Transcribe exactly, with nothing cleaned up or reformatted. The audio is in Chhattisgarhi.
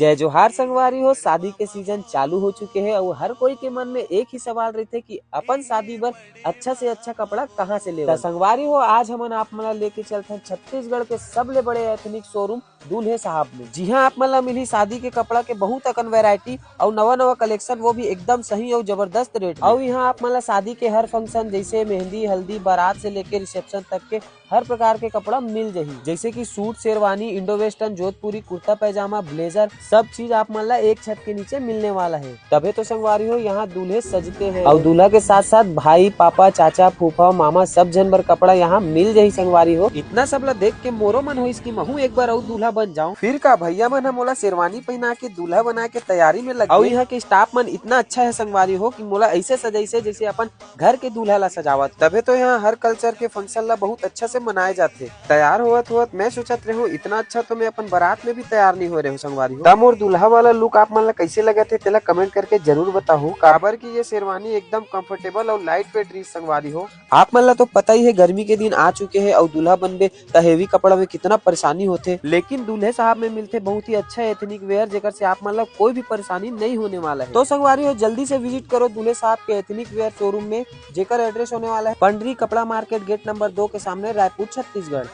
जय जोहार संगवारी हो, शादी के सीजन चालू हो चुके हे अउ हर कोई के मन में एक ही सवाल रहिथे कि अपन शादी बर अच्छा से अच्छा कपड़ा कहाँ से लेवय। त संगवारी हो, आज हमन आप मन ला लेके चलथन छत्तीसगढ़ के सबले बड़े एथनिक शोरूम दूल्हे साहब में। जी हाँ, आप मन ला मिलही शादी के कपड़ा के बहुत अकन वैरायटी अउ नवा नवा कलेक्शन, वो भी एकदम सही अउ जबरदस्त रेट में। अउ यहाँ आप मन ला शादी के हर फंक्शन जैसे मेहंदी, हल्दी, बारात से लेके रिसेप्शन तक के हर प्रकार के कपड़ा मिल जही, जैसे कि सूट, शेरवानी, इंडो वेस्टर्न, जोधपुरी, कुर्ता पैजामा, ब्लेजर, सब चीज आप मन ला एक छत के नीचे मिलने वाला है। तभे तो संगवारी हो, यहाँ दूल्हे सजते हैं। अउ दूल्हा के साथ साथ भाई, पापा, चाचा, फूफा, मामा, सब झन बर कपड़ा यहाँ मिल जही संगवारी हो। इतना सब ला देख के मोरो मन होइस कि महू एक बार अउ दूल्हा बन जाऊं। फिर का भैया मन ह मोला शेरवानी पहना के दूल्हा बना के तैयारी में लग अउ गए। यहाँ के स्टाफ मन इतना अच्छा है संगवारी हो कि मोला ऐसे सजाइस है जैसे अपन घर के दूल्हा ला सजावत। तभे तो यहाँ हर कल्चर के फंक्शन ला बहुत अच्छा से मनाए जाथे। तैयार होवत होवत मैं सोचत रहूं, इतना अच्छा तो मैं अपन बारात में भी तैयार नहीं हो रहे हूँ संगवारी हो। त मोर दूल्हा वाला लुक आप मन ला कैसे लगत हे, तेला कमेंट करके जरूर बताहू। काबर कि ये शेरवानी एकदम कंफर्टेबल अउ लाइट वेट रही संगवारी हो। आप मन ला तो पता ही है, गर्मी के दिन आ चुके हैं अउ दूल्हा बनबे त हेवी कपड़ा में कितना परेशानी होथे, लेकिन दूल्हे साहब में मिलथे बहुत ही अच्छा एथनिक वेयर, जेकर से आप मन ला कोई भी परेशानी नहीं होने वाला है। तो संगवारी हो, जल्दी से विजिट करो दूल्हे साहब के एथनिक वेयर शोरूम में, जेकर एड्रेस होने वाला है पंडरी कपड़ा मार्केट, गेट नंबर दो के सामने, रायपुर, छत्तीसगढ़।